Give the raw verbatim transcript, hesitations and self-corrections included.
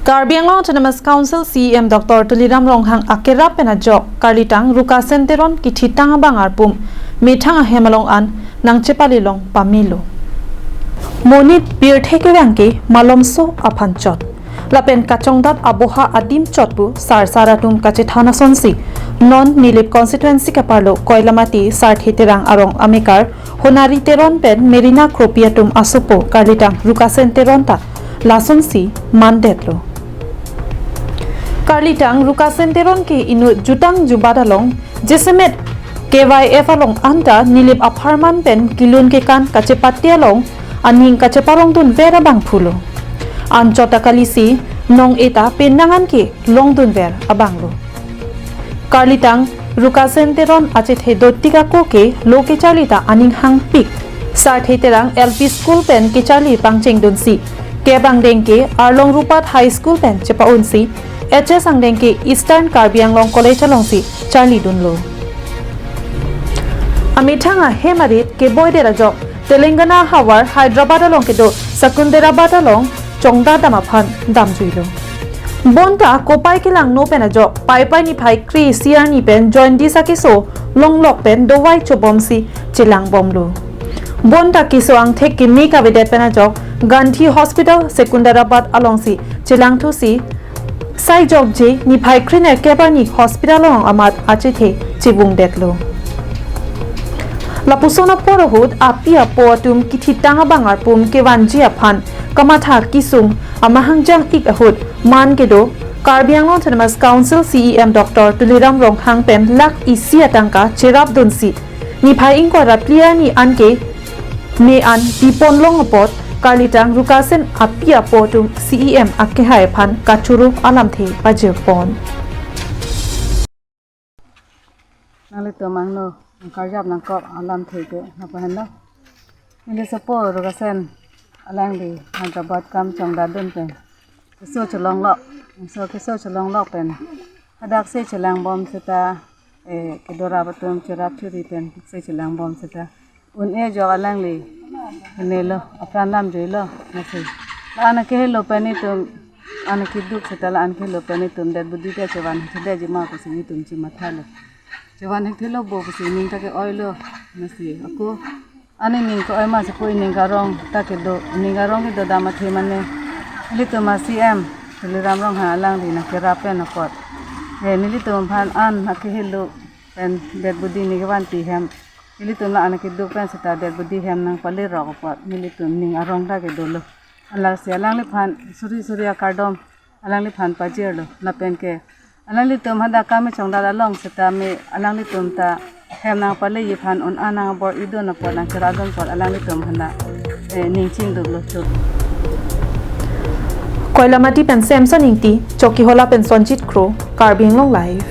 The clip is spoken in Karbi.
Karbi Anglong Autonomous Council C E M Doctor Tuliram Ronghang akerap pen ajok Karlitang Rukasen Teron kithitang abang arpum methang ahem along an nangchepalelong pamelo. Monit pirthe kerang ke malomso aphan chot. Lapen kachongdat aboha adim chot pu sarsar atum kachethan asonsi non Nilip constituency kaparlo Koilamati Sarthe Terang arong amekar Honari Teron pen Merina Kropi atum asopo Karlitang Rukasen Teron ta lasonsi mandetlo. Karlitang Rukasen Teron ke inut jutang jubat along jasemet K Y F along anta Nilip apharman pen kilun kekan kachepate along aning kacheparongdunver abang pulo. Anchot ta kalisi nong-e ta penang an ke longdunver abanglo. Karlitang Rukasen Teron achethe dotik ako ke lo kecharli ta aning hangpik. Sarthe Terang L P School pen kecharli pangchengdunsi kep angdeng ke Arlong Rupat High School pen chepa-unsi H S angdeng ke Eastern Karbi Anglong College alongsi charlidunlo. Amethang ahem arit keboidet ajok Telangana havar Hyderabad along kedo Secunderabad along chongdat dam aphan damjuilo. Bonta kopai kelangno pen ajok Paipai niphai kre-isi arni pen jaundice akeso longlok pen dovai chobomsi chelangbomlo. Bonta keso angthek keme kavedet pen ajok Gandhi Hospital Secunderabad alongsi chelangthusi sai jokje niphai krenerkep arni hospital along amat achethe chevungdetlo. Lapuson apor ahut api apo atum kithitang abang arpum kevanji aphan kamatha kesung amahang jang-ik ahut man kedo Karbi Anglong Autonomous Council C E M Doctor Tuliram Ronghang pen lakh isi atangka cherapdunsi niphai ingkoi ra phli arni an ke me an piponlong apot Karlitang Rukasen api apo atum C E M akehai aphan kachoro alamthe pajirpon. Nanglitum angno nangkarjap nangkok alamthe ke napa henlo? Neli sopo Rukasen alangli Hyderabad kam chongdatdun pen keso chelonglok, keso keso chelonglok pen hadak se chelangbom seta, eh, kedorap atum cherap churi pen se chelangbom seta un-e ajok alangli henelo, apran lam juilo, masi. La-an akehelo pen itum, an akeduk seta la-an akehelo pen itum det budi ke chevan thedetji ma pusi itum chemathalo. Chevan thelo bo pusi ning ta ke-oilo, masi. Ako ani ning ke-oi ma sepo ining karong ta kedo, ining karong kedo dam athe mane. Nelitum a C M Tuliram Ronghang alangli nangkerap pen apot, eh, nelitum aphan an akehelo pen det budi ne kevanpi hem. Nelitum la-an akeduk pen seta det budi hem nangpalerok apot nelitum ning arong ta kedolo. Lasi alangliphan suri suri akardom alangliphan pajirlo. Lapen ke alanglitum hadak kam chongdat along seta me alanglitum ta hem nangpaleji aphan un-an nangbor-idun apot nangcheradun apot alanglitum aphan ta, eh, ning chingduklo chot. Koilamati pen Samson Ingti, Chokihola pen Sonjit Kro, Karbi Anglong Live.